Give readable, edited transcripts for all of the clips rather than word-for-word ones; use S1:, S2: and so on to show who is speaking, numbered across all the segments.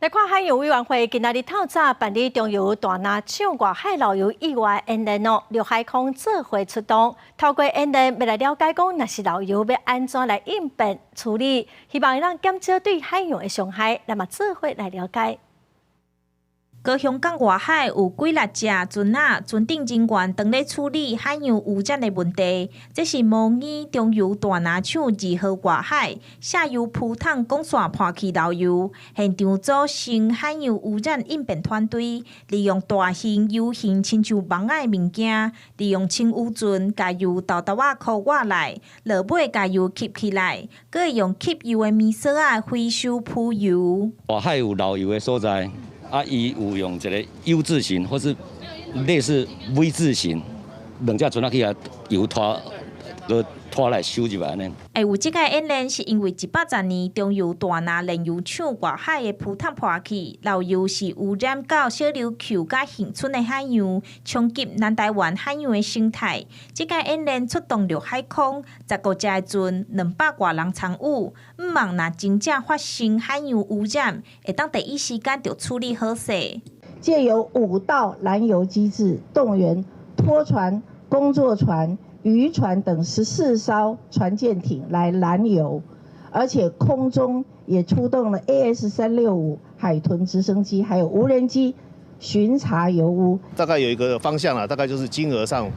S1: 來看海洋委員會今仔日透早辦理中油大林廠外海漏油意外演練哦，陸海空做伙出動，透過演練欲來了解講，若是漏油欲按怎來應變處理，希望會當減少對海洋的傷害，咱嘛做伙來了解。
S2: 高雄港外海有幾若隻船仔，船頂人員當咧處理海洋污染的問題。這是模擬中油大林廠2號外海下游浮桶管線破去漏油，現場組成海洋污染應變團隊，利用大型油型親像網仔的物件，利用清污船共油沓沓仔箍倚來，落尾共油吸起來，閣會用吸油的棉索仔回收浮油。
S3: 外海有漏油的所在。啊，伊有用一个 U 字形或是類似 V 字形，兩隻船仔去共油拖，閣拖來收入來按呢。
S2: 會有這個演練，是因為110年中油大林煉油廠外海的浮桶破去，漏油是污染到小琉球佮恆春的海洋，衝擊南台灣海洋的生態。這個演練出動陸海空15隻的船，200外人參與，向望若真正發生海洋污染，會當第一時間就處理好勢。
S4: 藉由五道攔油機制，動員拖船、工作船、漁船等14艘船艦艇來攔油，而且空中也出動了 AS-365海豚直升機，還有無人機巡查油污。
S5: 大概有一個方向啦，大概就是金額上，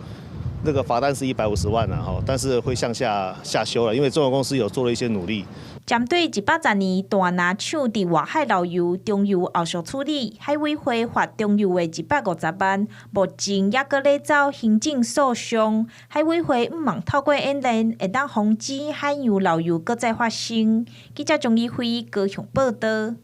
S5: 那個罰單是150萬啦，哈，但是會向下下修了，因為中油公司有做了一些努力。
S2: 針對110年大林廠佇外海漏油，中油後續處理，海委會罰中油的150萬，目前猶閣咧走行政訴訟。海委會向望透過演練，會當防止海洋漏油閣再發生。記者鍾義輝高雄報導。